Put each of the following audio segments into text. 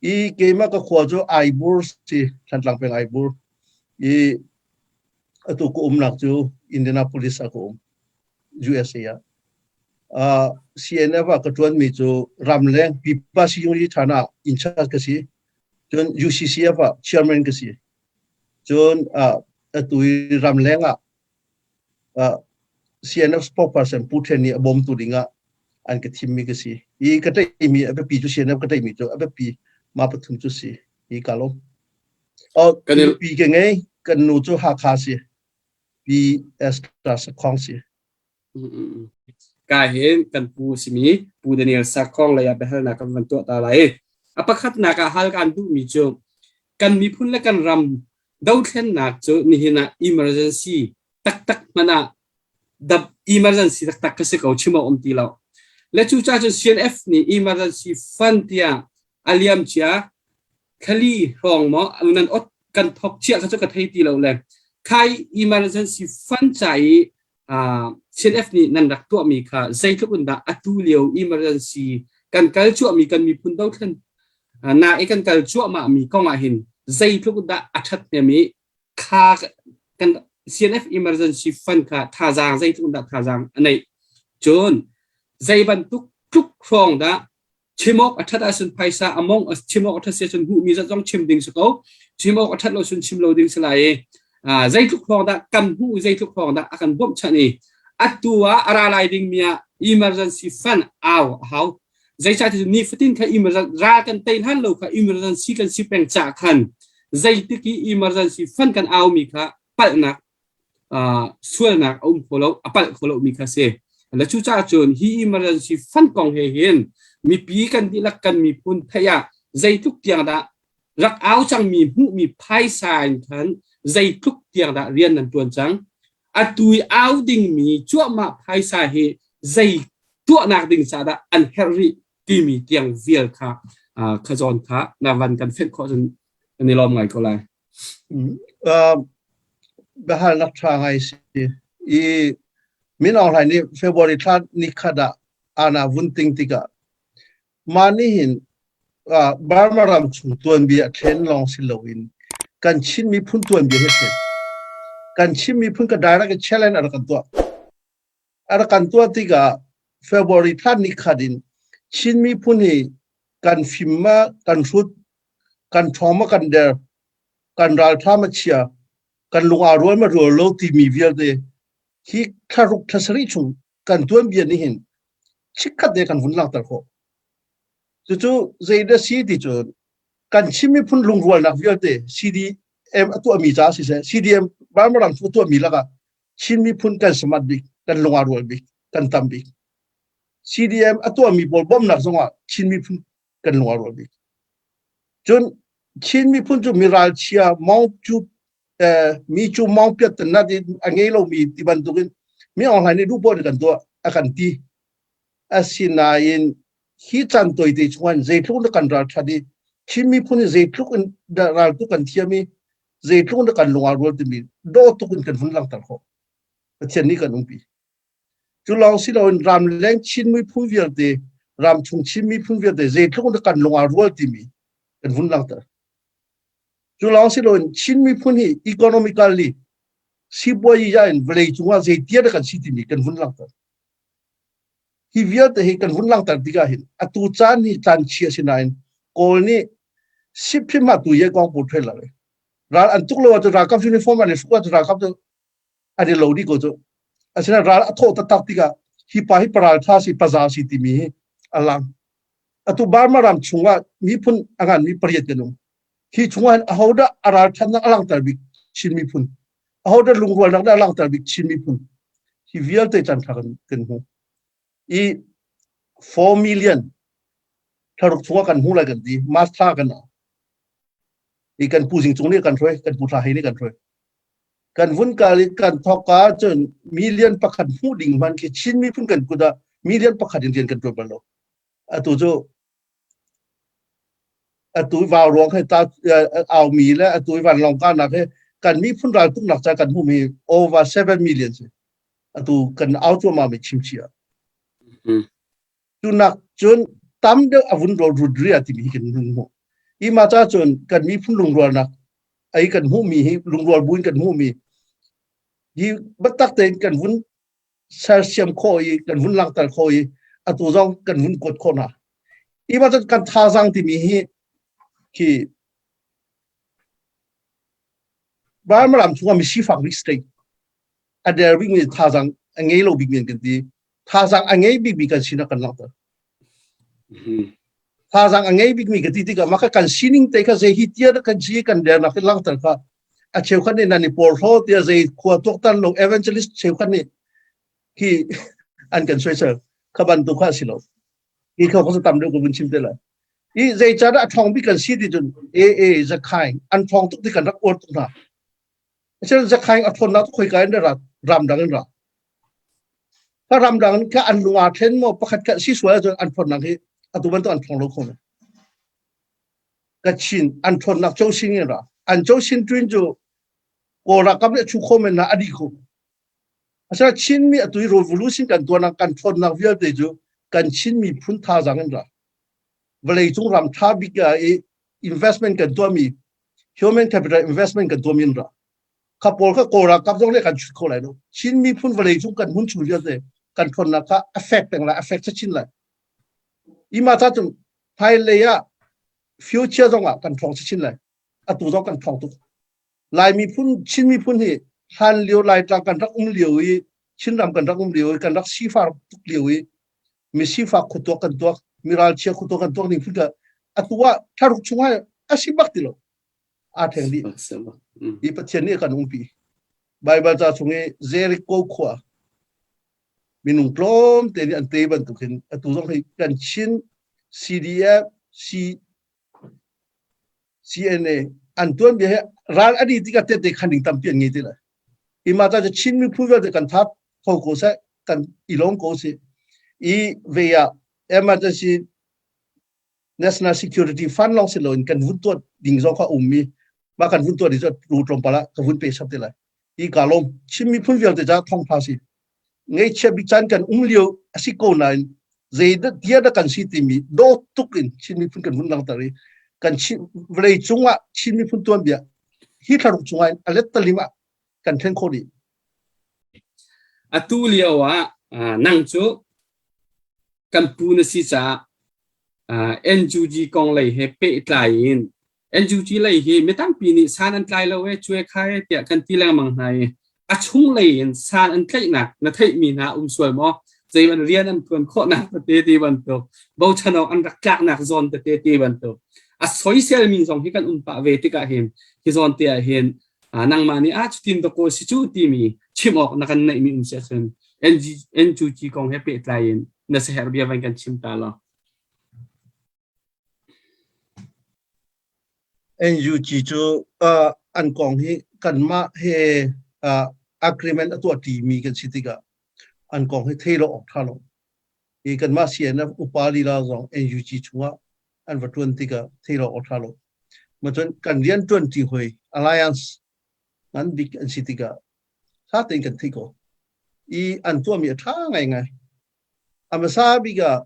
I keimah ka khua cu Aibur si, Thantlang peng Aibur. I atu ka umnak cu Indianapolis ah ka um, USA ah. Uh, CNF ah ka ṭuanmi cu ramleng pipa siyung ṭhan ah in charge ka si. Cun UCCF ah chairman ka si. Cun uh, atu i ramleng ah CNF spokesperson Pu Ṭhen nih a bawmtu dingah an ka thimmi ka si. I ka tlaihmi a biapi cu CNF ka tlaihmi cu a biapi ma pathum cu si. Hi ka lawm. Oh, pi ka ngei, kan nu cu Hakha si. Pi Esther Sakhong si. Ka hin kan pu simi Pu Daniel Sakhong lei ah biahalnak kan van tuah ta lai. A pakhatnak ah hal kan duhmi cu kan miphun le kan ram dothlennak cu nihin ah emergency taktak hmanh ah dap emergency taktak ka si ko chim awk um ti lo. Le cu ca cun CNF nih emergency fund tiah a liam cia thlali hrawng maw nan ot kan thok chia kha cu ka thei ti lo le khai emergency fund ca i CNF nih nan rak tuahmi kha zeitluk in dah atu lio emergency kan kal cuahmi kan miphun dothlen na i kan kal cuahmah mi kong ah hin zeitluk dah a ṭhat hnem i kha kan CNF emergency fund kha thazaang zeitluk dah thazaang a neih cun zei bantuk tluk hrawng dah chim awk a ṭhat ahcun phaisa a mong chim awk a ṭhat si ahcun hmuhmi zat zong chim ding si ko chim awk a ṭhat lo cun chim lo ding si lai i zeitluk hrawng dah kan hmuh zeitluk hrawng dah a kan bawmhchanh i atu ah a ra lai dingmi ah emergency fund au a hau Zeicahtiah nifatin kha emergency ral kan tei hlan lo kha emergency kan si peng ca khan zeitik i emergency fund kan aumi kha palhnak sualnak a um kho lo a palh kho lomi kha si. Le cucaah cun hi emergency fund kong he hin mipi kan dihlak kan miphun theih ah zeitluk tiang dah rak au cangmi hmuhmi phaisa in khan zeitluk tiang dah rian nan tuan cang atu i au dingmi cuahmah phaisa hi zei tuahnak ding ca dah an herh rih timi tiang vial kha kha zawn kha na van kan fenh khawh cun kan i lawm ngai ko lai. Biahalnak ṭha ngai si. I Min Aung Hlaing nih February thla ni khat ah ana vun ting tikah mah nih hin Burma ram chung tuanbia a thlen lawng si loin kan Chin miphun tuanbia hi thlen. Kan Chin miphun ka direct challenge a rak kan tuah. A rak kan tuah tikah February thla ni khat in Chin miphun hi kan fim ma kan hrut, kan ṭhawng ma kan der, kan ralṭha ma chia, kan lung aa rual ma rual lo timi vialte hi thla ruk thla sarih chung kan tuanbia nih hin chikkhat te kan vun langhter khawh. Cucu zeidah si ti cun kan Chin miphun lungrualnak vialte CDM a tuahmi caah siseh, CDM Burma ram a tuahmi lakah Chin miphun kan smart bik, kan lung aa rual bik, kan tam bik. CDM a tuahmi pawl bawmhnak zongah Chin miphun kan lung aa rual bik. Cun Chin miphun cu miralchia mong cu mi cu mong piat tan na a ngei lomi ti bantukin mi online nih duh poah kan tuah a kan ti. Asinain hi caan toite chungah zeitluk na kan ral ṭhat i Chin miphun hi zeitluk in ral tu kan thiam i zeitluk na kan lung aa rual timi dawh tuk in kan hun langhter khawh. Pathian nih kan umpi. Cu lawng si loin ramleng Chin miphun vialte, ramchung Chin miphun vialte zeitluk na kan lung aa rual timi kan hun langhter. Cu lawng si loin Chin miphun hi economically sipuayi ya in vawlei cungah zeitia dah kan si timi kan hun langhter. Hi vialte hi kan hun langhter tikah hin atu caan hi caan chia si nain Kawl nih sip hrim ah tu ye kong pu thel la ral an tuk lo ahcun ralkap uniform an i hruk ahcun ralkap cu an i lo dih ko cu. Asinain ral a thawh taktak tikah hi pa hi paral ṭha si paza si timi hi a lang. Atu Burma ram chungah miphun a nganmi pariat kan um. Hi chungah hin ahodah a ralṭhatnak a langhter bik Chin miphun? Ahodah lungrualnak dah a langhter bik Chin miphun? Hi vialte caan ṭha kan, kan hmu. I 4 million thlaruk chungah kan hmu lai kan ti. March thla kan i kan pu Zing Cung nih kan hruai, kan pu Thla Hei nih kan hruai. Kan vun kal i kan thawk ah cun million pakhat hmuh ding hman khi Chin miphun kan kut ah million pakhat in rian kan ṭuan bal lo. Atu cu atu vau ruang he ta aumi le atu vanlawng kahnak he kan miphun raltuknak ca kan hmuhmi over 7 million si. Atu kan au cuahmah mi chimchih ah. Cunak cun tam deuh a vun rol rut ria timi hi kan hmuh. I ma ca cun kan miphun lungrualnak ai kan hmuhmi hi lungrual buin kan hmuhmi hi biatak tein kan vun sersiam khawh i kan vun langhter khawh i atu zong kan vun kuat khawh hna. I ma cun kan thazaang timi hi khi Burma ram chungah mi sifak bik state a der bikmi thazaang a ngei lo bikmi an kan ti. Thazaang a ngei bikmi kan sinak kan langhter. Thazaang a ngei bikmi ka ti tikah mah kha kan sining te kha zei hi tia kan si kan dernak hi langhter kha a cheukhat nih nan i porhlaw tiah zei khua tuaktan lo evangelist cheukhat nih khi an kan soisel kha bantuk kha a si lo. Hi kha ka tam deuh ka vun chim te lai. I zeicadah a ṭhawng bik kan si ti cun AA Zakhaing an ṭhawng tuk ti kan rak uar tuk hna. Asinain Zakhaing a ṭhawnnak cu khoika in dah ra ramdang in ra. Ka ramdang in kha an lung aa thlen maw pakhat khat si sual ahcun an ṭhawnnak hi atu bantuk an ṭhawng lo kho men. Kachin an ṭhawnnak Chosin in ra. An Chosin ṭuin cu Kawl ralkap nih a chu kho men hna a dih kho. Asinain Chinmi atu i revolution kan tuahnak kan ṭhawnnak vialte cu kan Chin miphun thazaang in ra. Vawleicung ram ṭha bik ah i investment kan tuahmi human capital investment kan tuahmi in ra. Kha pawl kha Kawl ralkap zong nih kan chut kho lai lo. Chin miphun vawleicung kan hmun chung vialte kan ṭhawnnak kha a fek peng lai, a fek chin lai. Ima ca cun hmailei ah future zong ah kan ṭhawng chin lai. Atu zong kan ṭhawng tuk. Lai miphun Chin miphun hi hlan lio Laitlang kan rak um lio i Chinram kan rak um lio i kan rak sifar tuk lio i mi sifak khuatuak kan tuak mi ralchia khuatuak kan tuak ning phun ka atu ah thlaruk chung ah a si bak ti lo aa theng dih i Pathian nih a kan umpi Baibal ca chung i Jericho khua minung tlawm te nih an te bantuk hin atu zong hi kan Chin CDF C CNA an tuanbia hi ral a dih tikah tehte khan ding tampi an ngei ti lai. Hi mah ta cu Chin miphun vialte kan thap kho ko seh, kan i lawm ko sih. I ve ah emergency national security fund lawng si loin kan vun tuah ding zong kha um mi mah kan vun tuah ding cu ru tlawmpal ah ka vun pe sap te lai. Hi ka lawm Chin miphun vialte ca thawngtha si. Ngaihchia bik caan kan um lio a si ko nain zeidah tia dah kan si timi dawt tuk in Chin miphun kan hun langhter i kan Chin vawlei cungah Chin miphun tuanbia hi thlaruk cungah in a lettalim ah kan then khawh dih. Atu lio ah nang cu kan pu na si caah NUG kong lei he pehtlai in NUG lei hi mi tampi nih san an tlai lo e cue khai tiah kan ti lengmang hna i a chung lei in san an tlaihnak na theihmi hna um sual maw? Zeiban rian an tuan khawhnak tete ti bantuk bochan awk an rak tlaknak zawn tete ti bantuk a soiselmi zong hi kan um pah ve tikah hin hi zawn te ah hin nangmah nih a cutin dakaw si cu timi chim awk na kan neihmi um si ahcun NUG kong he pehtlai in na saherh bia van kan chim ta law. NUG cu an kong hi kanmah he agreement a tuahṭimi kan si tikah an kong hi thei lo awk ṭha lo. Hi kanmah CNF upa lila zong NUG chungah an va ṭuan tikah thei lo awk ṭha lo. Ma cun kan rian ṭuanṭi hoi alliance ngan bik an si tikah ṭha tein kan theih ko. I an tuahmi a ṭha ngaingai. A hmasa bik ah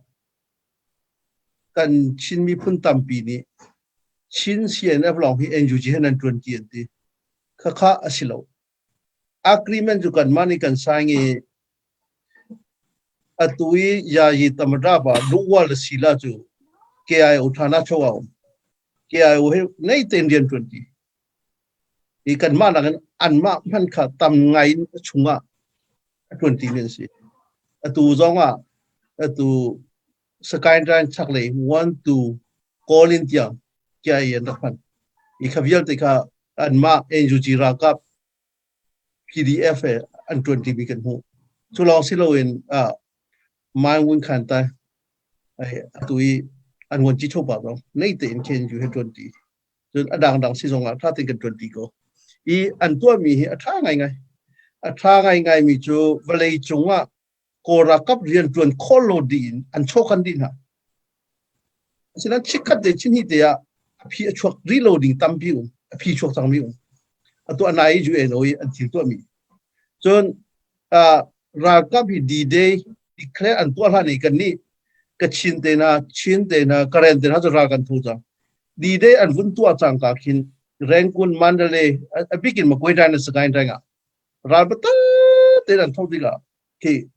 Kan Chin miphun tampi nih Chin CNF lawng hi NUG he nan ṭuanṭi an ti. Khakha a si lo. Agreement cu kanmah nih kan sign i atu i Yayi Tamada pa Luwal Sila cu KIO Thana Cho a um. KIO he nei tein rian ṭuanṭi. I kanmah nakin anmah hmanh kha tam ngai in a chungah a ṭuanṭimi an si. Atu zong ah atu Sakaing Rain chaklei one to Kawlin tiang KIA an rak hman. I kha vialte kha anmah NUG ralkap PDF he an ṭuanṭimi kan hmuh. Cu lawng si loin Mai Win Khan tai atu i an vuanci ṭhopa zong nei tein KNU he ṭuanṭi. Cun a dangdang si zong ah ṭha tein kan ṭuanṭi ko. I an tuahmi hi a ṭha ngaingai. A ṭha ngaingaimi cu vawlei cungah Kawl ralkap rianṭuan khawh lo dih in an chawkhan dih hna. Asinain chikkhat te chihnih te ah a phi a chuak rih lo ding tampi um, a phi chuak cangmi um. Atu a nai i UNO i an thil tuahmi. Cun ralkap hi D-Day declare an tuah hlan i kan nih Kachin te hna, Chin te hna, Karen te hna cu ral kan tho cang. D-Day an vun tuah cangka khin Rangoon, Mandalay, a bik in Magway le Sagaing reng ah ral biatak tein an tho tikah khi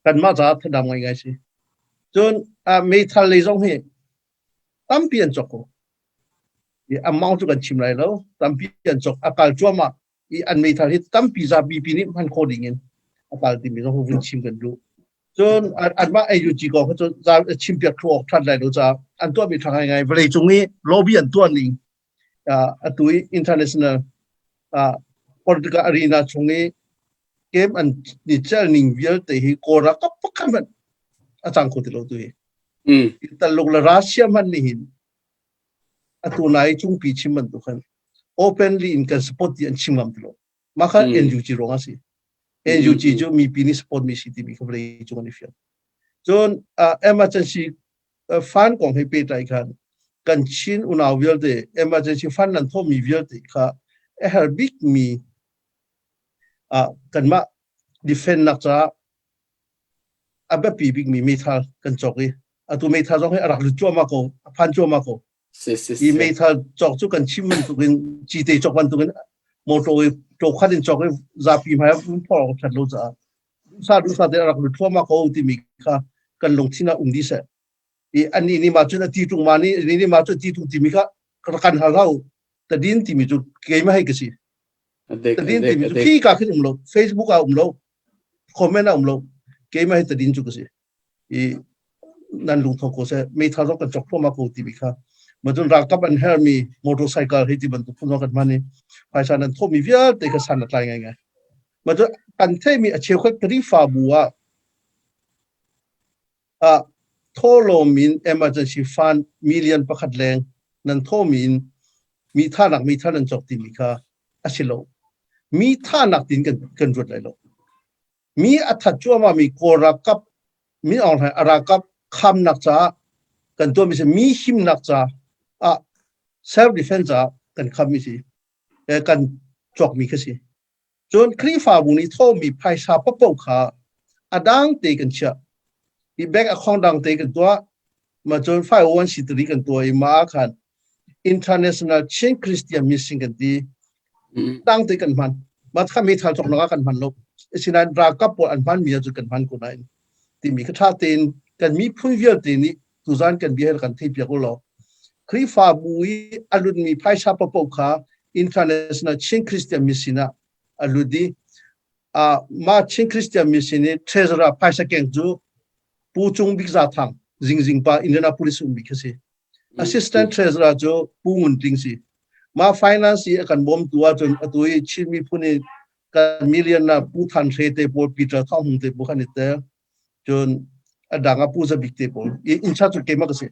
kanmah caah thadam ngaingai si. Cun meithal lei zong hi tampi an cawk ko. I amount cu kan chim lai lo. Tampi an cawk. A kal cuahmah i an meithal hi tampi zapi pi nih hman khawh ding in a kal timi zong vun chim kan duh. Cun anmah AUG kong kha cu chimpiak thlu awk ṭhat lai lo caah an tuahmi ṭha ngaingai vawleicung i lobby an tuah ning atu i international political arena chung i game an ni cel ning vialte hi Kawl ralkap pakhat hmanh a cang kho ti lo tu hi. Taluk le Russia hmanh nih hin atu nai cungpi chim bantuk khan openly in kan support ti an chim ngam ti lo. Mah kha NUG ruang a si. NUG cu mipi nih support mi si timi kha vawlei cung an i fiang. Cun emergency fund kong he pehtlai khan kan Chin unau vialte emergency fund nan thawhmi vialte kha a herh bikmi kanmah defend nak caah a biapi bikmi meithal kan cawk i atu meithal zong hi a rak lut cuahmah ko a phan cuahmah ko i meithal cawk cu kan chim bantukin cite cawk bantukin motor i ṭokhat in cawk i zapi hmai ah phor awk ṭhat lo caah duhsah duhsah te a rak lut thluahmah ko timi kha kan lungthin ah um dih seh i anih nih mah cun a ti ṭung ma nih anih nih mah cu a ti ṭung timi kha kan hal hau tadin timi cu keimah hei ka si tadin timi cu khi ka khin um lo Facebook ah um lo comment ah um lo keimah hi tadin cu ka si i nan lungtho ko seh meithal zong kan cawk thluahmah ko timi kha macun ralkap an hermi motorcycle hei ti bantuk phun zong kan hman i phaisa nan thawhmi vialte kha san a tlai ngaingai macun kan theihmi a cheukhat Khrihfabu ah ah thawhlawm in emergency fund million pakhat leng nan thawhmi in mi thahnak meithal nan cawk timi kha a si lo mi thahnak tin kan kan ruat lai lo Mi a that cuahmahmi Kawl ralkap Min Aung Hlaing a ralkap khamnak caah kan tuahmi si mi himnak caah self defense caah kan khammi si kan cawkmi kha si. Cun Khrihfabu nih thawhmi phaisa paohpaoh kha a dang te kan chiah. I bank account dang te kan tuah. Ma cun 501c3 kan tuah i mah ah khan International Chin Christian Mission kan ti. Dang te kan hman. Mah kha meithal cawknak ah kan hman lo. Asinain ralkap pawl an hmanmi ahcun kan hman ko nain timi kha ṭha tein kan miphun vialte nih tuzan kan bia hi kan theihpiak u law Khrihfabu i a lutmi phaisa paohpaoh kha International Chin Christian Mission ah a lut i mah Chin Christian Mission i treasurer phaisa keng cu Pu Cung Bik Za Thang Zingzing pa Indianapolis ummi khi si. Assistant Treasurer cu Pu Ngun Tling si. Mah finance i a kan bawmtu ahcun atu i Chin miphun i kan million na Pu Than Hre te pawl Peter Thawng Hung te pawl khan i tel. Cun a dang ah Pu Za Bik te pawl. I in charge cu keimah ka si.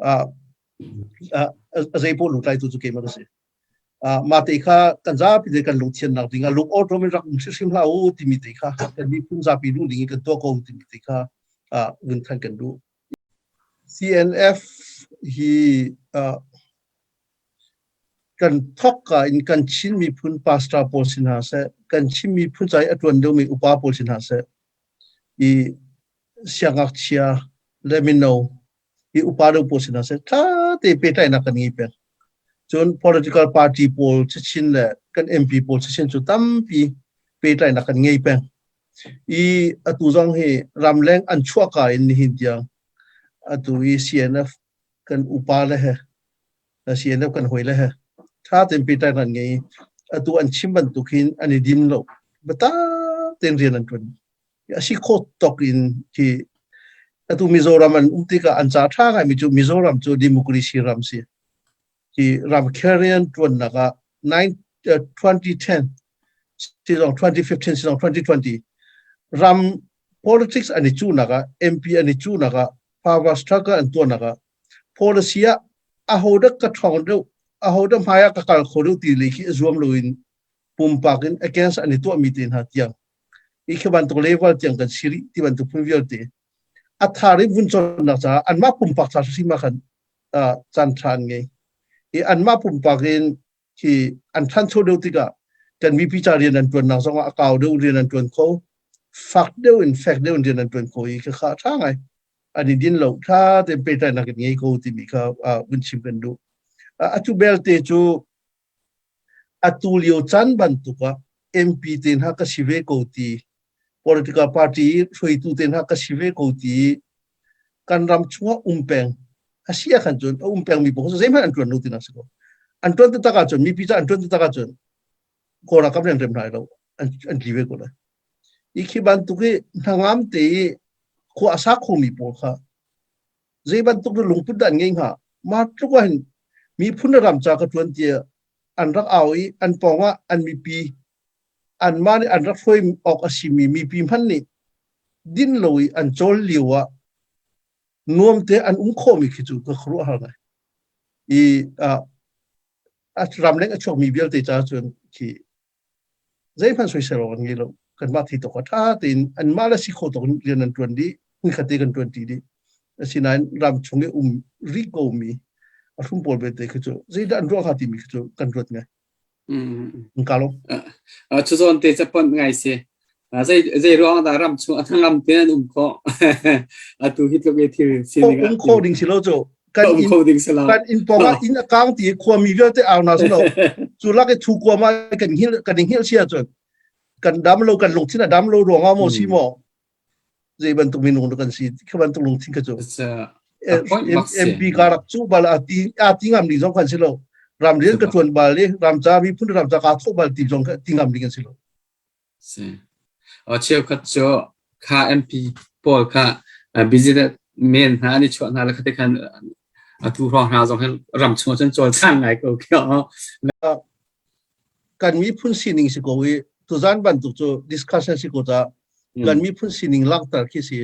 A zei pawl lutlaitu cu keimah ka si. Mah te kha kan zapi te kan lungthiannak ding ah lung awṭawm in rak um hrimhrim hlah u timi te kha kan miphun zapi duh ding in kan tuah ko timi te kha vun than kan duh. CNF hi kan thawkka in kan Chin miphun pastor pawl si hna seh, kan Chin miphun ca i a ṭuan deuhmi upa pawl si hna seh, i siangngakchia le mino i upa deuh pawl sinah seh ṭha te pehtlaihnak kan ngei peng. Cun political party pawl chachin le kan MP pawl chachin cu tampi pehtlaihnak kan ngei peng. I atu zong hi ramleng an chuahka in nihin tiang atu i CNF kan upa le he CNF kan hawi le he ṭha tein pehtlaihnak kan ngei. Atu an chim bantuk hin an i dim lo. Biatak tein rian an ṭuan. A si khawh tawk in khi atu Mizoram an um tikah an ca ṭha ngaimi cu Mizoram cu democracy ram si. Hi ramkhel ṭuannak ah 2010 sizong 2015 sizong 2020 ram politics an i cuhnak ah MP an i cuhnak ah power struggle an tuahnak ah policy ah aho dah ka ṭhawng deuh aho dah hmai ah ka kal kho deuh ti lei khi a zuam loin pumpak in against an i tuahmi te hna tiang i khi bantuk level tiang kan si rih ti bantuk phun vialte a thar i vun cawnnak caah anmah pumpak ca hrim ah khan caan ṭha an ngei i anmah pumpak in khi an ṭhancho deuh tikah kan mipi ca rian an ṭuannak zongah a kau deuh rian an ṭuan kho fak deuh in fek deuh in rian an ṭuan kho i khakha a ṭha ngai. An i din lo tha tein pehtlaihnak kan ngei ko timi kha vun chim kan duh. Atu belte cu atu lio caan bantuk ah MP te hna ka si ve ko ti political party hruaitu te hna ka si ve ko ti kan ram chungah um peng a si ah khan cun a um peng mi paoh cu zeihmanh an ṭuan lo tinak si ko. An ṭuan taktak ahcun mipi ca an ṭuan taktak ahcun Kawl ralkap nih an rem hna lai lo an tli ve ko lai. I khi bantuk i hnangam te i khua a sa khomi pawl kha zei bantuk na lungput dah an ngei hnga? Mah tluk ah hin miphun le ram ca ka ṭuan tiah an rak au i an pawng ah an mipi anmah nih an rak hruai awk a simi mipi hmanh nih din lo i an cawl lio ah nuam te an um khawhmi khi cu ka khuaruahhar ngai. I uh, a ramleng a chuakmi vialte ca cun khi zeihmanh soisel awk an ngei lo. Kanmah thei tawk ah ṭha tein anmah le si kho tawk in rian an ṭuan dih, hmunkhat te kan ṭuan ṭi dih. Asinain ram chung i um rih komi a hrum pawl belte khi cu zeidah an ruah hnga timi khi cu kan ruat ngai. Mm. Ka lo. Cu zawn te capon ngai si. Zei zei ruang dah ram chung a thangam te an um kho. Atu hi tluk i thil sining um kho ding si lo cu. Kan um kho ding si lo. Kan inn pawng ah inn a kang ti khuami vialte au na si lo. Cu lak i thu kua ma kan hil kan hil sia cun kan dam lo kan lungthin a dam lo ruang ah maw si maw zei bantuk minung kan si kha bantuk lungthin kha cu MP ka rak cu bal a ti a ti ngam ding zong kan si lo ram rian ka tuan bal i ram ca miphun ram ca ka thawh bal ti zong ti ngam ding kan si lo si o cheukhat cu kha MP pawl kha business men hna an i chuah hna le khate khan atu hrawng hna zong hin ram chung cun cawlcang ngai ko khi Kan miphun sining si ko i tuzan bantuk cu discussion si ko ca kan miphun sining langhter khi si.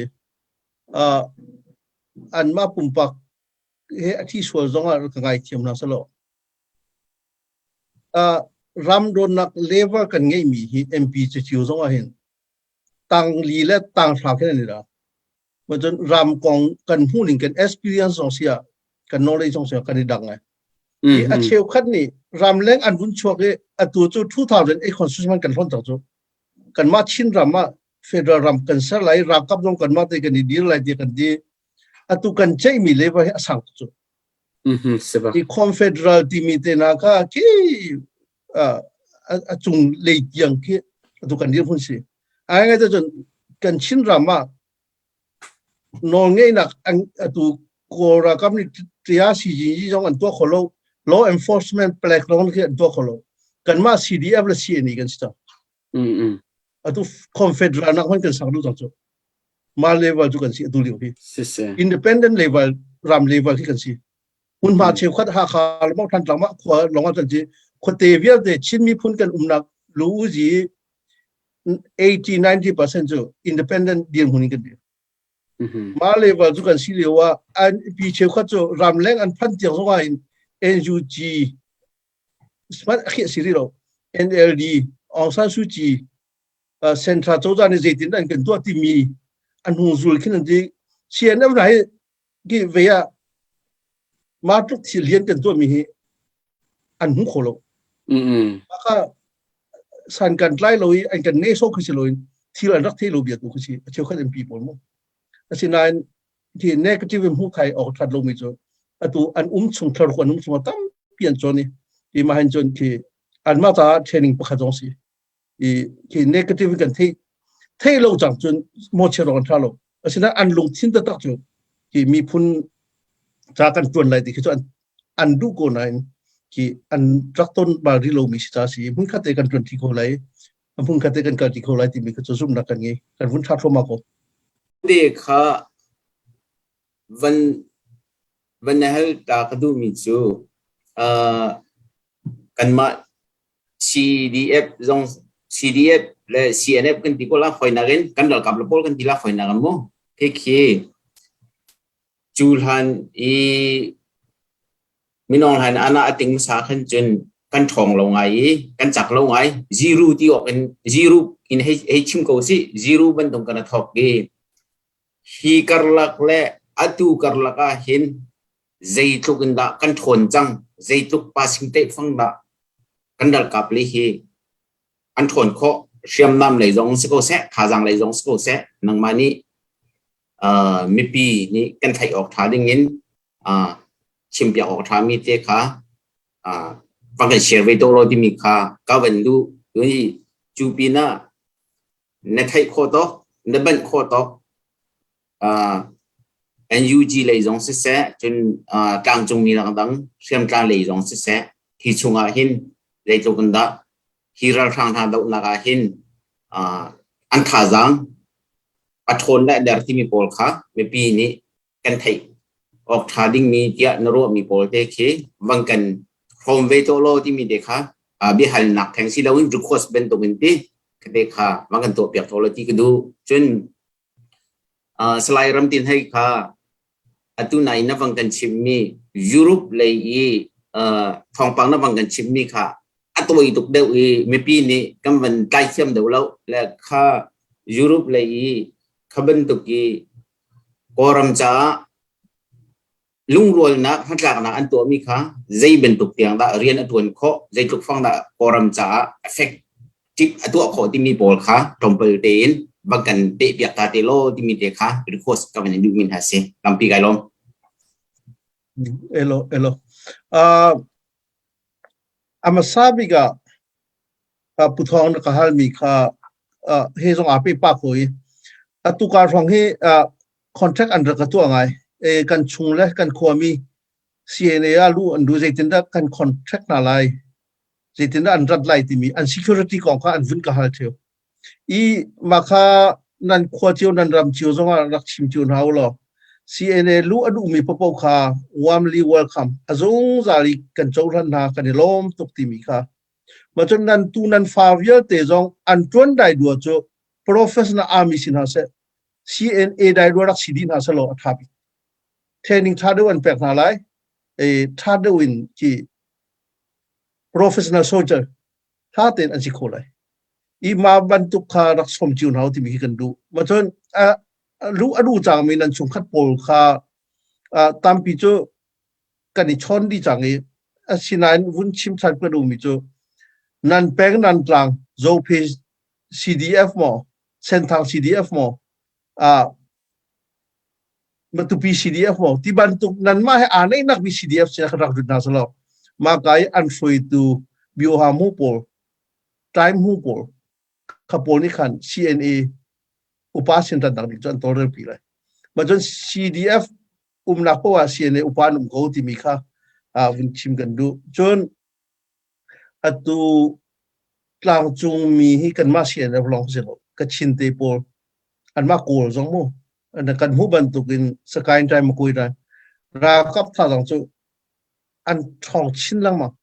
Uh, anmah pumpak he a thi sual zong ah ka ngaithiam hna salo. Uh, ram donnak level kan ngeihmi hi MP cu cio zong ah hin tang li le tang hra khin an i ra. Cun ram kong kan hmuhning kan experience zong si ah kan knowledge zong si ah kan i dang ngai. Hi a cheukhat nih ramleng an vun chuak i atu cu 2008 constitution kan hlon cang cu. Kanmah Chin ram ah federal ram kan ser lai ralkap zong kanmah te kan i dir lai ti kan ti. Atu kan ceihmi level hi a sang tuk cu. Hi confederal timi te na kha khi a cung lei tiang khi atu kan dirhmun si. Ai ngai cun kan Chin ram ah nawlngeihnak atu Kawl ralkap nih tia CGG zong an tuah kho lo law enforcement palek lawng khi an tuah kho lo kanmah CDF le CNA kan si cang atu confederal nak hman kan sak duh cang cu ma level cu kan si atu lio hi independent level ram level hi kan si hmunhma cheukhat Hakha le Thantlang mah khua lawng ah kan si khuate vialte Chin miphun kan umnak lu uzi 80 90% cu independent dirhmun in kan dir mah level cu kan si lio ah an pi cheukhat cu ramleng an phan tiang zong ah in NUG smart a khiah si rih lo NLD Aung San Suu Kyi Central cozah nih zeitin an kan tuah timi an hung zul khin an ti CNF hna hi ki ve ah mah tluk thil lian kan tuahmi hi an hmu kho lo. Maka san kan tlai lo i an kan ne so khi si loin thil an rak thei lo bia tu khi si a cheukhat MP pawl mu. Asinain khi negative in hmuh khai awk that lomi cu atu an um chung thlar an um chung tampi an cawn i ti ma hin cun khi anmah caah training pakhat zong si. I khi negative kan thei thei lo cang cun mawchia rawng an tha lo. Asinain an lungthin taktak cu khi miphun ca kan tuan lai ti khi cu an an duh ko nain khi an rak ton bal rih lomi si ca si hmunkhat te kan tuan ṭi kho lai hmunkhat te kan kal ṭi kho lai timi kha cu zumhnak kan ngei kan vun ṭha thluahmah ko. Te kha van van na hal ta ka duhmi cu uh, kanmah CDF zong CDF le CNF kan ti ko la fawinak in kan ralkap le pawl kan ti la fawinak in mu khi khi Cu hlan i minung hlan ana a ting hmasa khan cun kan ṭhawng lo ngai i kan cak lo ngai. Zero ti awk in zero in hei hei chim ko sih. Zero bantuk kan a thawk i hi karlak le atu karlak ah hin zeitluk in dah kan ṭhawn cang, zeitluk passing fang dah kan ralkap le hi an ṭhawn khawh. Hriamnam lei zong si ko seh, thazaang lei zong si ko seh, nangmah nih. Mipi nih kan theih awk ṭha ding in chimpiak awk ṭhami te kha va kan share ve to law timi kha ka van duh. Cu pinah na theih khawh tawk, na banh khawh tawk NUG lei zong siseh, cun tlangcungmi dangdang hriamtlai lei zong siseh, hi chungah hin zeitluk in dah hi ralhrang hna dohnak ah hin an thazaang a ṭhawn le a der timi pawl kha mipi nih kan theih awk ṭha dingmi tiah na ruahmi pawl te khi van kan hrawm ve tuah law timi te kha biahalnak theng si loin request bantuk in ti te kha van kan tuah piak law ti ka duh. Cun Salai Ramtin Hei kha atu nai na van kan chimmi Europe lei i thawngpang na van kan chimmi kha a tawi tuk deuh i mipi nih kan van tlaithiam deuh lo le kha Europe lei i kha bantuk i Kawlram caah lungrualnak hnatlaknak an tuahmi kha zei bantuk tiang dah rian a ṭuan khawh, zeitluk fang dah Kawlram caah effective a tuah khawh timi pawl kha tlawmpal tein va kan pehpiak ta te law timi te kha request ka van in duhmi hna si. Tampi kai lawm. Elo, elo. Uh, a hmasa bik ah Pu Thawng na ka halmi kha he zong aa pe pa ko i atu kar hrawng hi contract an rak ka tuah ngai. Kan chung le kan khuami CNA ah lu an du zeitindah kan contract hna lai zeitindah an rat lai timi an security kong kha an vun ka hal theo. I mah kha nan khua cio nan ram cio zongah rak chim cio hna u law CNA lu a duhmi paohpaoh kha warmly welcome a zungzal i kan cohlan hna kan i lawm tuk timi kha Mah cun nan tu nan fa vialte zong an ṭuan dai dua cu professional army si hna seh, CNA dai rua rak si dih hna seh law a ṭha bik. Training ṭha deuh an pek hna lai. E, ṭha deuh in khi professional soldier ṭha tein an si kho lai. I ma bantuk kha rak som cio hna u timi khi kan duh. Mah cun a lu a duh cangmi nan chungkhat pawl kha tampi cu kan i chawn dih cang i asinain vun chim ṭhan ka duhmi cu nan peng nan tlang Zophe CDF maw Senthang CDF maw ah Matupi CDF maw ti bantuk nanmah he aa neihnak mi CDF sin rak lut hna selaw mah ka i an hruaitu bioha mu pawl time mu pawl kha pawl nih khan CNA upa sin rat nak ding cu an tawlrel pi lai ma cun CDF umnak poah ah CNA upa an um ko timi kha vun chim kan duh. Cun atu tlangcung mi hi kanmah CNF lawng si lo Kachin te pawl anmah Kawl zong mu kan hmuh bantukin Sakaing ṭai Makui ṭai ralkap thazaang cu an ṭhawng chin lengmang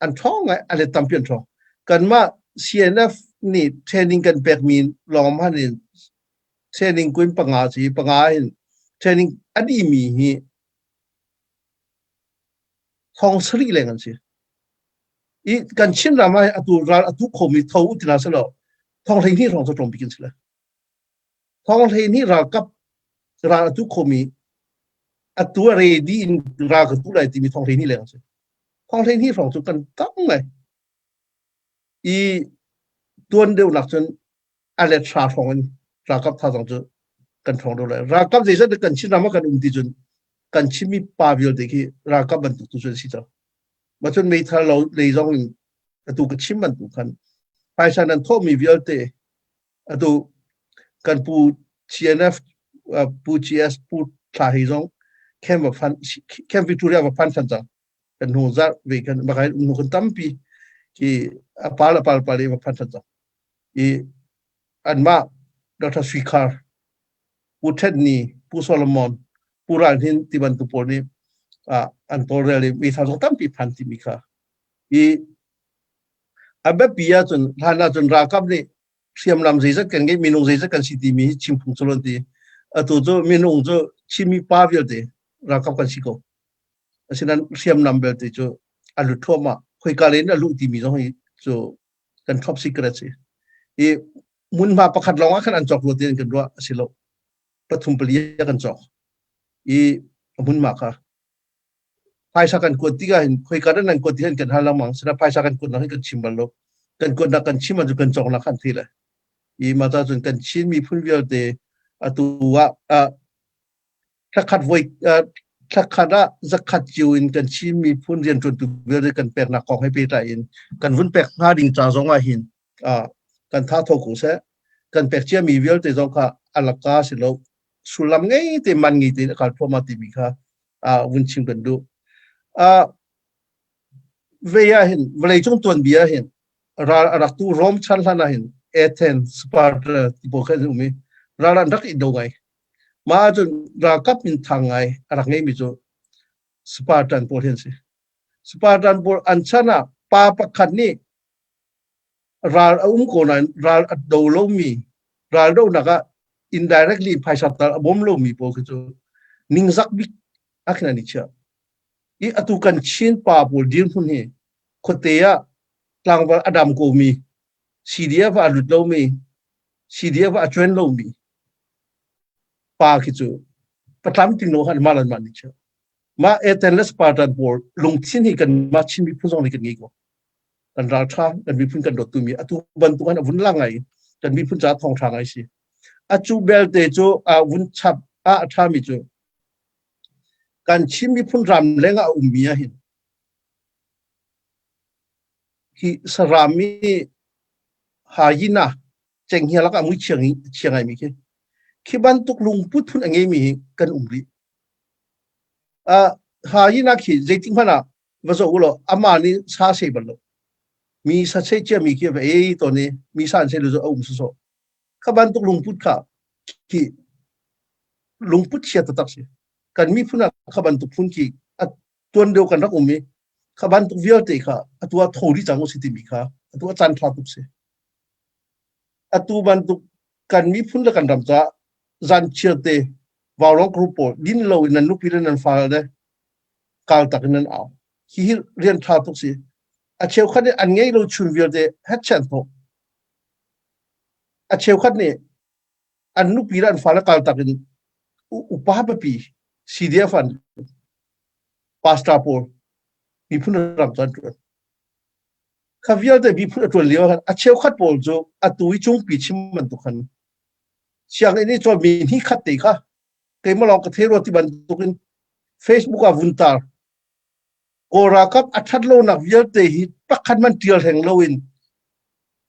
an ṭhawng ngai a let tampi an ṭhawng kanmah CNF nih training kan pekmi lawng hmanh in training kuin panga ci panga in training a dihmi hi thong sarih leng an si. I kan Chin ram ah atu ral atu khomi tho utina selo thong hlei hnih hrawng cu tlawm bik in si le. Thong hlei hnih ralkap ral atu khomi atu a ready in ral ka tu lai timi thong hlei hnih leng an si. Thong hlei hnih hrawng cu kan tam ngai. I tuan deuh nak cun a let hra hrawng in ralkap thazaang cu kan ṭhawng deuh lai. Ralkap zeizat kan Chin ram ah kan um ti cun kan Chinmi pa vialte khi ralkap bantuk tu cu an si cang. Ma cun meithal lo lei zong in atu ka chim bantuk khan phaisa nan thawhmi vialte atu kan pu CNF pu GS pu Thla Hei zong camp va phan camp Victoria va phan than cang. Kan hnu zarh ve kan bakai um kan tampi ki apal apal pal i va phan than cang. I anmah Dr. Sui Khar, Pu Thet Ni, Pu Solomon, Pu Ral Hnin ti bantuk pawl nih an tawlrel i meithal zong tampi phan timi kha i a biapi ahcun hlan ahcun ralkap nih hriamnam zeizat kan ngeih minung zeizat kan si timi hi chim phung cu lo ti atu cu minung cu Chinmi pa vialte ralkap kan si ko asinain hriamnam belte cu a lut thluahmah khoika len a luh timi zong hi cu kan top secret si i hmunhma pakhat lawng ah khan an cawk rua tiin kan ruah a si lo pathum pali kan cawk i hmunhma kha phaisa kan kuat tikah hin khoika dah nan kuat ti hin kan hal lengmang sina phaisa kan kuatnak hi kan chim bal lo kan kuatnak kan chim ahcun kan cawknak khan thi le i mah ta cun kan Chin miphun vialte. Atu ah thlakhat voi thlakhat ah zakhat cio in kan Chin miphun rianṭuantu vialte kan peknak kong he pehtlai in kan vun pek hnga ding ca zong ah hin kan tha tho ko seh. Kan pek ciami vialte zong kha alaka si lo sullam ngei te man ngei te kal thluahmah timi kha vun chim kan duh. Ve ah hin vawleicung tuanbia hin ral a rak tu Rome chan hlan ah hin Athens, Sparta ti pawl kha an um i ral an rak i do ngai. Mah ahcun ralkap minthang ngai a rak ngeimi cu Spartan pawl hi an si. Spartan pawl an chan ah pa pakhat nih ral a um ko nain ral a do lomi ral donak ah indirectly phaisa tal a bawm lomi pawl khi cu ningzak bik ah khin an i chiah. I atu kan Chin pa pawl dirhmun hi khuate ah tlangval a dam komi CDF ah a lut lomi CDF ah a cuan lomi pa khi cu patlam ting lo han mah lan mah nih chiah. Mah Athens le Spartan pawl lungthin hi kan mah Chin miphun zong nih kan ngei ko. Kan ralṭha, kan miphun kan dawt tumi atu bantuk an vun lang ngai kan miphun caah thawngṭha ngai si. Acu belte cu a vun chap a a ṭhami cu kan Chin miphun ram leng ah a ummi ah hin hi saram i hyena cenghngia lakah mui chiang chia ngaimi khi khi bantuk lungput phun a ngeimi hi kan um rih. Uh, hyena khi zeitik hmanh ah va zoh u law amah nih sa sei bal lo. Mi sa sei cia mi khi va ei tawn i mi sa an sei lu a um sawsawh. Kha bantuk lungput kha khi lungput chia taktak si. Kan miphun ah kha bantuk phun khi a tuan deuh kan rak um i kha bantuk vialte kha atu ah tho dih cang u si timi kha atu a caan ṭha tuk si. Atu bantuk kan miphun le kan ram caah zan chiarte vaurong group pawl din lo in nan nupi le nan fale le kal tak in nan au. Hihi rian ṭha tuk si. A cheukhat nih an ngei lo chun vialte hetchan thawh. A cheukhat nih an nupi le an fale kal tak in upa papi CDF an pastor pawl miphun ram cu an ṭuan. Kha vialte miphun a ṭuan lio ah a cheukhat pawl cu atu i cungpi chim bantuk khan sianginn i cawnmi hnih khat te kha keimah lawng ka thei rua ti bantuk in Facebook ah vun tar. Kawl ralkap a ṭhat lonak vialte hi pakhat man ṭial hleng loin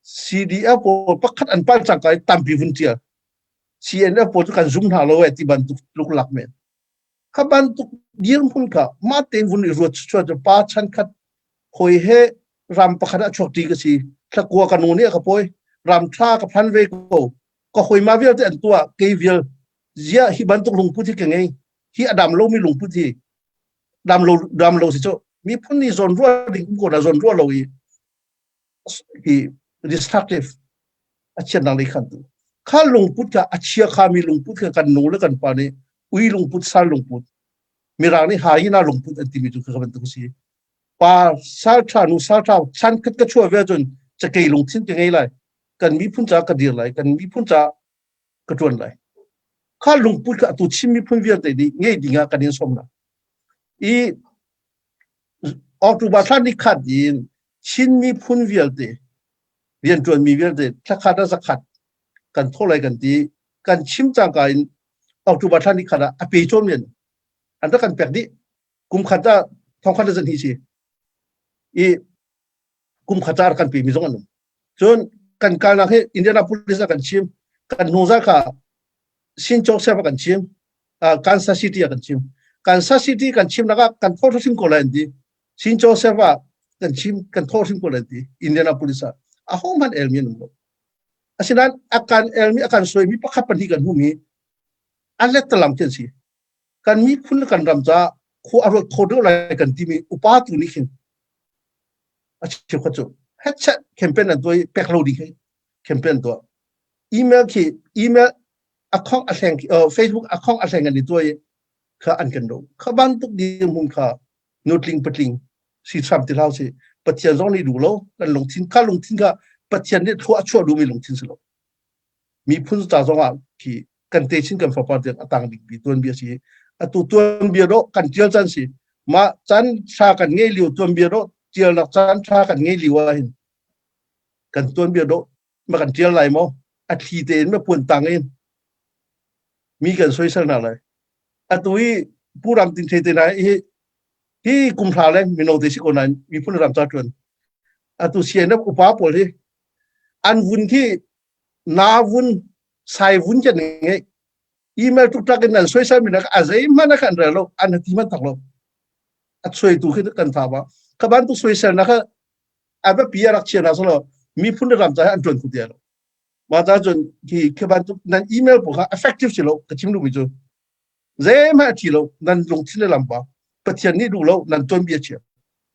CDF pawl pakhat an pal cangka i tampi vun ṭial. CNF pawl cu kan zum hna lo eh ti bantuk luklak men. Kha bantuk dirhmun kha mah tein vun i ruat chuah cu pa chan khat hawi he ram pakhat ah chuak ṭi ka si. Thlakua ka nu nih a ka pawi. Ram ṭha ka phan ve ko. Ka hawi ma vialte an tuah kei vial. Ziah hi bantuk lungput hi ka ngei. Hi a dam lomi lungput hi dam lo dam lo si cu miphun nih zawn ruah ding um ko na zawn ruah lo i hi destructive a chiatnak lei khan tu kha lungput kha a chia khami lungput kha kan nu le kan pa nih ui lungput sal lungput mirang nih hyena lungput an timi cu kha bantuk si pa sal tha nu sal tha chan khat ka chuah ve cun cakei lungthin ka ngei lai kan miphun ca ka dir lai kan miphun ca ka tuan lai kha lungput kha atu Chin miphun vialte nih ngei ding ah kan in som na i October thla ni khat in Chin miphun vialte rianṭuanmi vialte thlakhat ah zakhat kan thaw lai kan ti kan chim cangka in October thla ni khat ah a pe chom men an rak kan pek dih kum khat ah thong khat zan hi si i kum khat ah kan pe mi zong an um cun kan kalnak hi Indianapolis ah kan chim kan hnuzar kha Sin Joseph ah kan chim Kansas City ah kan chim Kansas City kan chim nak ah kan thaw hrim ko lai an ti Sin Joseph ah kan chim kan thaw hrim ko lai an ti Indianapolis ah a ho hmanh elmi an um lo asinain a kan elmi a kan soimi pakhat pahnih kan hmumi a let talam khi an si kan miphun le kan ram caah khua a ruat kho deuh lai kan timi upa tu nih khin a cheukhat cu headset campaign an tuah i pek lo ding hi campaign tuah email khi email account a hleng Facebook account a hleng an i tuah i kha an kan do kha bantuk dirhmun kha nutling patling si hram ti hlau si Pathian zong nih duh lo kan lungthin kha lungthin kha Pathian nih thlua a chuah duhmi lungthin si lo miphun ca zong ah khi kan techin kan fapa tiang a tang bikmi tuanbia si atu tuanbia dawh kan tial caan si mah caan tha kan ngei lio tuanbia dawh tialnak caan tha kan ngei lio ah hin kan tuanbia dawh ma kan tial lai maw a thli tein ma puan tang in. Mi kan soisel hna lai. Atu i Pu Ram Tin Thei te na hi hi kum hra le mino te si ko nain miphun ram ca ṭuan. Atu CNF upa pawl hi an vun khi na vun sai vun kan ngei email tuk tak in an soisel mi nak a zeihmanh a kan rel lo an ti man tak lo a suai tu khi kan tha ba kha bantuk soisel na kha a biapi a rak chia na solo miphun ram ca an ṭuan khu ti lo ma ta cun khi khi bantuk nan email pawl kha effective si lo ka chim duhmi cu zeihmanh a thi lo nan lungthin le lampa Pathian nih duh lo nan tuanbia chia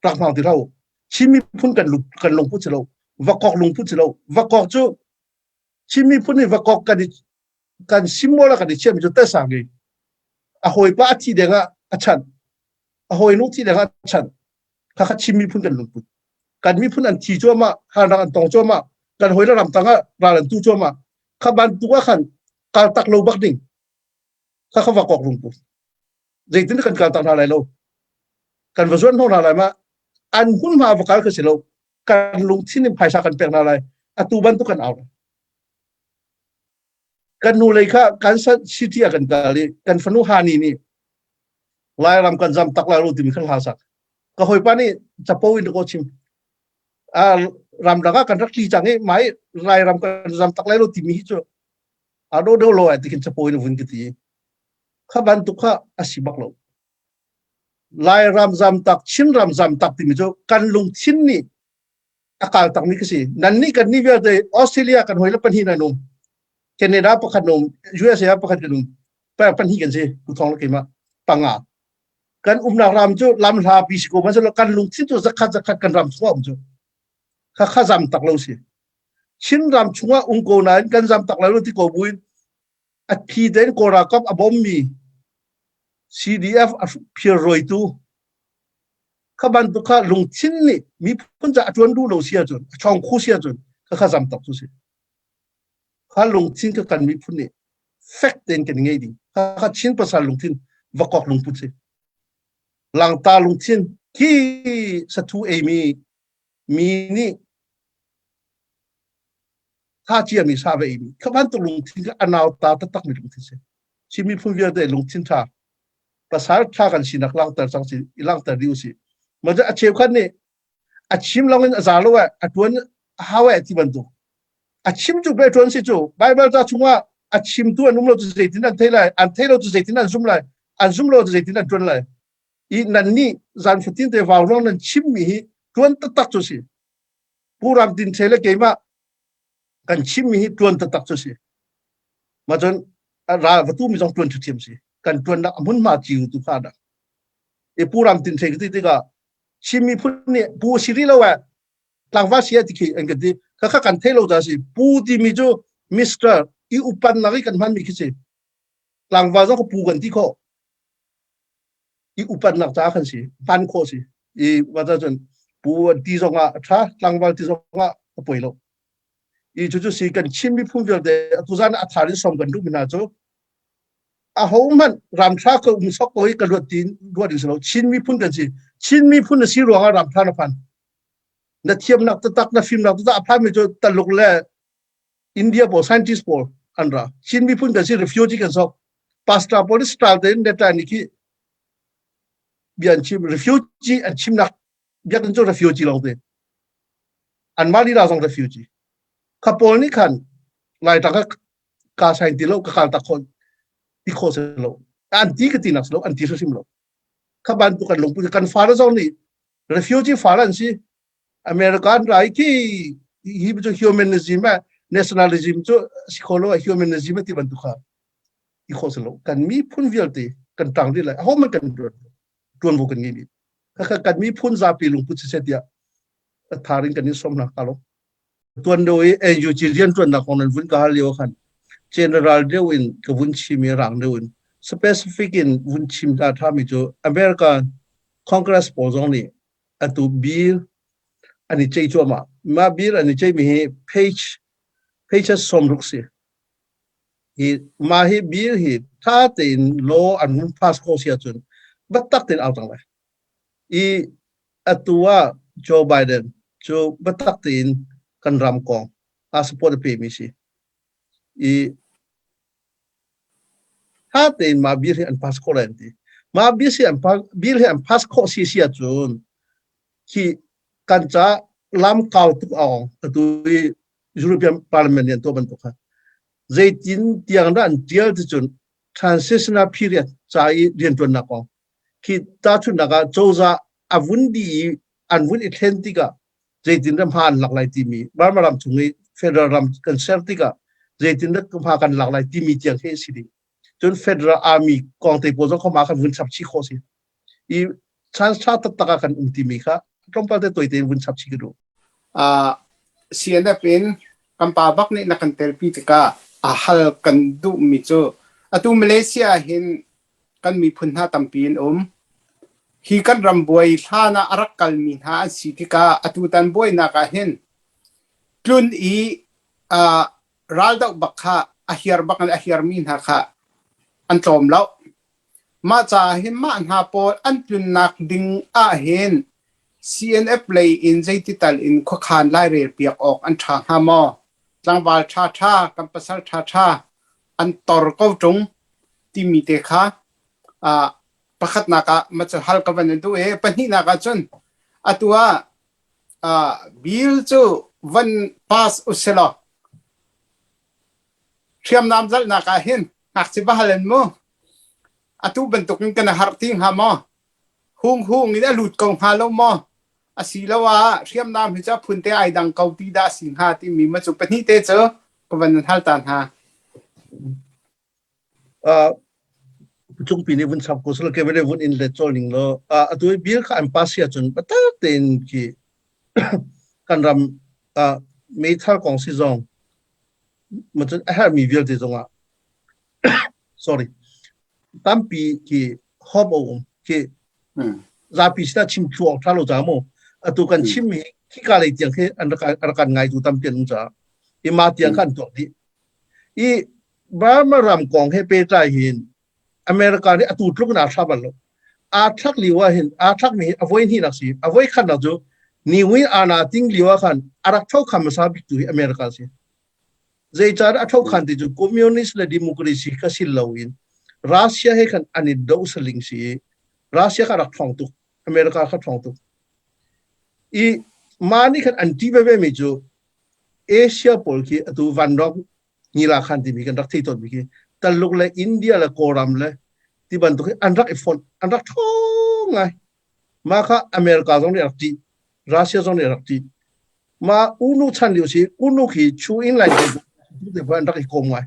rak hmang ti hlah u Chin miphun kan kan lungput si lo vakok lungput si lo vakok cu Chin miphun nih vakok kan i kan symbol a kan i chiahmi cu tesang i a hawipa a thi deng ah a chanh a hawinu thi deng ah a chanh kha kha Chin miphun kan lungput kan miphun an thi cuahmah halnak an tong cuahmah kan hawi le ram tang ah ral an tu cuahmah kha bantuk ah khan kal tak lo bak ding kha kha vakok lungput zeitin kan kal tak hna lai lo kan va zuan hna lai ma an hmunhma va kal ka si lo kan lungthin in phaisa kan pek hna lai atu bantuk kan au kan nu lei kha Kansas City ah kan kal i kan fanu Hani nih Lairam kan zam tak lai lo timi kha hla sak ka hawipa nih capo in ko chim ramdang ah kan rak tli cang i mai Lairam kan zam tak lai lo timi hi cu a do do lo ai ti khin capo in vun ka ti kha bantuk kha a si bak lo Lairam zam tak Chinram zam tak timi cu kan lungthin nih a kal takmi ka si nan nih kan nih vialte Australia kan hoi le pahnih nan um Canada pakhat um USA pakhat kan um pahnih kan si tu thong le keimah panga kan umnak ram cu lam hla pi si ko man kan lungthin cu zakhat zakhat kan ram chungah um cu kha kha zam tak lo si Chin ram chungah um ko nain kan zam tak lo ti ko buin a phi tein Kawl ralkap a bommi CDF a phir rawitu kha bantuk kha lungthin nih miphun ca a ṭuan duh lo si ahcun a ṭhawng khu si ahcun kha kha zam tak cu si kha lungthin kha kan miphun nih fek tein kan ngei ding kha kha Chin pasal lungthin vakok lungput si langta lungthin khi sathu ei mi mi nih tha cia mi sa ve ei mi kha bantuk lungthin kha anau ta taktak mi lungthin si Chin miphun vialte lungthin ṭha pasal ṭha kan sinak langhter cang si i langhter dih usih ma a cheukhat nih a chim long in a za lo eh a ṭuan a hau eh ti bantuk a chim cu pe ṭuan si cu Bible ca chungah a chimtu an um lo cu zeitin an thei lai an thei lo cu zeitin an zum lai an zum lo cu zeitin an ṭuan lai i nan nih zan fatin te vau rong nan chimmi hi ṭuan taktak cu si Pu Ram Tin Ṭhe le keimah kan chimmi hi ṭuan taktak cu si ma cun ral va tu mi zong ṭuan ṭhiam si kan ṭuannak a hmunhma ciu tu kha dah i Pu Ram Tin Ṭhe ti tikah Chin miphun nih pu si rih lo eh tlangval si ti khi an kan ti kha kha kan thei lo ta si pu timi cu Mister i upannak i kan hmanmi khi si tlangval zong pu kan ti khawh i upatnak ca kan si hman khawh si i wata cun pu an ti zong ah a tha tlangval ti zong ah a poi lo i cu cu si kan Chin miphun vialte atu zan a thar in som kan duh mi hna cu a ho hmanh ramthla ka um sok ko i ka luat tin ruat in si lo Chin miphun kan si Chin miphun na si ruang ah ramthla na phan na thiamnak taktak na fimnak taktak a phan mi cu Taluk le India pawl scientist pawl an ra Chin miphun kan si refugee kan sok pastor pawl style tein neta ni khi bia an chim refugee an chimnak biakinn cu refugee lawng te an mah lila zong refugee kha pawl nih khan lai tang ka sain ti lo ka kal tak khon ti kho se lo an ti ka ti nak lo an ti hrim lo kha bantuk kan lungput kan fa zong nih refugee fa an si American rai khi hi cu humanism a nationalism cu si kho lo humanism ti bantuk kha i kho se lo kan miphun vialte kan tang dih lai aho man kan tuanvo kan ngei mi kha kan miphun zapi lungput si tiah tharin kan in som na ka lo tuan do i NUG rian tuan nak kong nan vun ka hal lio khan general deuh in ka vun chim i rang deuh in specific in vun chim ta tha mi cu America Congress pawl zong nih atu bill an i ceih cuahmah mah bill an i ceihmi hi page pages 60 si hi mah hi bill hi tha tein law an hun pass ko si ahcun biatak tein au cang lai i atu ah Joe Biden cu biatak tein kan ram kong a support a pemi si i. Tha tein mah bill hi an pass khawh lai an ti. Mah bill hi an bill hi an pass khawh si si ahcun khi kan ca lam kau tuk a ong atu i European Parliament nih an tuah bantuk kha. Zeitin tiang dah an tial ti cun transitional period ca i riantuannak kong khi tahchunhnak ah cozah a vun dih i an vun i thlen tikah zeitin dah hma an lak lai timi Burma ram chung i federal ram kan ser tikah zeitin dah hma kan lak lai timi tiang khi si ding. Cun federal army kong te pawl zong kha hma kan vun chap chih khawh si. I chance tha taktak ah kan um timi kha tlawmpal te toite in vun chap chih ka duh. Uh, CNF in kan pa bak nih na kan telpi tikah a hal kan duhmi cu atu Malaysia hin kan miphun hna tampi an um. Hi kan ram buai hlan ah a rak kalmi hna an si tikah atutan buainak ah hin tlun i uh, raldoh bak kha a hiar bak in a hiarmi hna kha an tlawm lo. Mah caah hin mah hna pawl an tlunnak ding ah hin CNF lei in zeiti tal in khuakhan lairel piak awk an ṭha hnga maw? Tlangval ṭhaṭha, kan pasal ṭhaṭha an tor ko ṭung timi te kha uh, pakhatnak ah ma cu hal ka van in duh i pahnihnak ah cun atu ah uh, bill cu van pass usilaw hriamnam zalhnak ah hin ngakchia va hal in mu atu bantuk in kan harh ti hnga maw hung hung in a lut ko hnga lo maw asiloah hriamnam hi cu a phun te ai dang ko ti dah si hnga timi ma cu pahnih te cu ka van in hal ta hna. Uh, cungpi nih vun chap ko sel ke vele vun in le chol ning lo atu bill kha an pass sia cun patak tein khi kan ram meithal kong si zong ma cun a herhmi vialte zongah sorry tampi khi hope a um khi zapi sina chim thlu awk tha lo ca mu atu kan chim hi khi ka lei tiang khi an rak kan ngai tu tampi an um ca i ma tiang khan tuak dih i Burma ram kong he pehtlai hin America nih atu tluk in aa thla bal lo. Aa thlak lio ah hin aa thlak mi a voi hnihnak si. A voi khatnak cu Ni Win Ana ting lio ah khan a rak tho kham hmasa bik tu hi America si. Zeicahtiah a tho khan ti cu communist le democracy kha si lo in Russia he khan an i do saling si i Russia kha rak ṭhawng tuk. America kha ṭhawng tuk. I mah nih khan an ṭih veve mi cu Asia pawl khi atu vanrawng ngila khan timi kan rak thei tawnmi khi Taluk le India le Kawlram le ti bantuk hi an rak i fonh an rak ṭhawng ngai. Mah kha America zong nih a rak ṭih. Russia zong nih a rak ṭih. Mah Unu chan lio si Unu khi Chu In Lai te an rak i kom ngai.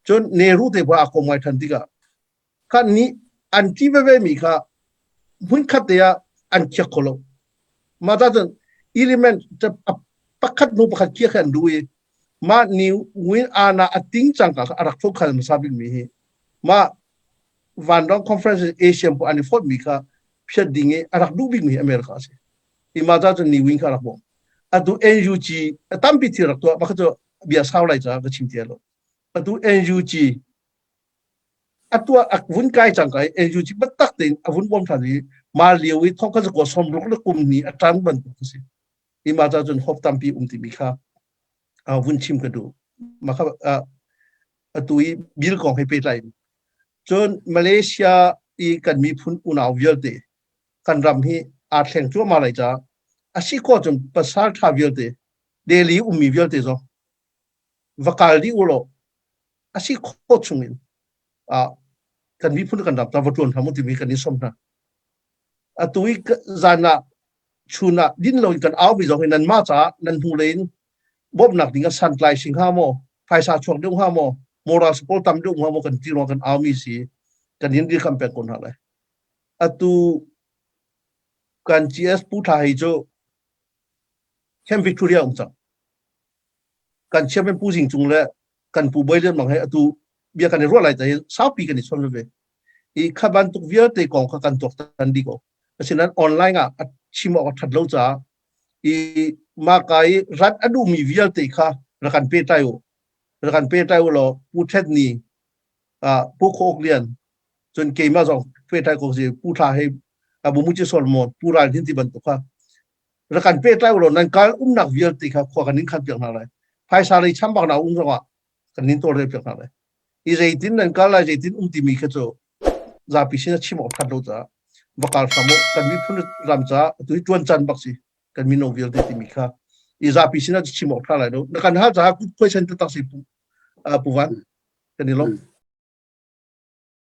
Cun Nehru te a kom ngai ṭhan tikah kha nih an ṭi veve mi kha hmunkhat te ah an khiak kho lo. Mah ta cun element pakhat hnu pakhat khiak an duh i mah ni win ana a ting cangka kha a rak thok khal hmasa bik mi hi mah vanlawng conference Asian po an i fawt mi kha phiat ding i a rak duh bik mi hi America a si. I mah ta cun ni win kha rak bawm. Atu NUG tampi thil rak tuah mah kha cu bia sau lai caah ka chim ti lo. Atu NUG a tuah a vun kai cang kai NUG biatak tein a vun bawm ṭhan i mah lio i thong kha zakua sawmruk le kum ni a ṭan bantuk a si. I mah ca cun hope tampi um timi kha vun chim ka duh. Mah kha atu i bill kong he pehtlai in. Cun Malaysia i kan miphun unau vialte kan ram hi aa thleng cuahmah lai caah a si khawh cun pasal ṭha vialte Delhi ummi vialte zong va kal dih u law a si khawh chung in kan miphun kan ram ta va ṭuan hram u timi kan i som hna. Atu i zan ah chun ah din lo in kan au mi zong hi nanmah caah nan hnu lei in bawmhnak ding ah santlai sing hnga maw phaisa chuak deuh hnga maw moral support tam deuh hnga maw kan ti ruang kan au mi si kan in dirham pek ko hna lai. Atu kan GS Pu Thla Hei cu Camp Victoria um cang. Kan chairman Pu Zing Cung le kan Pu Bawi Lian Mang he atu bia kan i ruah lai ta hi saupi kan i chawn ve. I kha bantuk vialte kong kha kan tuaktan dih ko. Asinain online ah a chim awk a ṭhat lo caah i mah ka i rat a duhmi vialte kha rak kan pehtlai u. Rak kan pehtlai u law Pu Ṭhet Ni, Pu Khaw Uk Lian, cun keimah zong pehtlai ko si Pu Thla Hei, Bu Muci Solomon, Pu Ral Hnin ti bantuk kha rak kan pehtlai u law nan kal umnak vialte kha khua kan in khan piak hna lai. Phaisa lei chambak na um zongah kan in tawlrel piak hna lai. Hi zeitin nan kal lai zeitin um timi kha cu zapi sin a chim awk that lo caah va kal hram u kan miphun ram caah atu hi tuan caan bak si kan mino vialte timi kha i zapi sin ah chim awk tha lai lo na kan hal caah good question taktak si pu Van kan i lawm.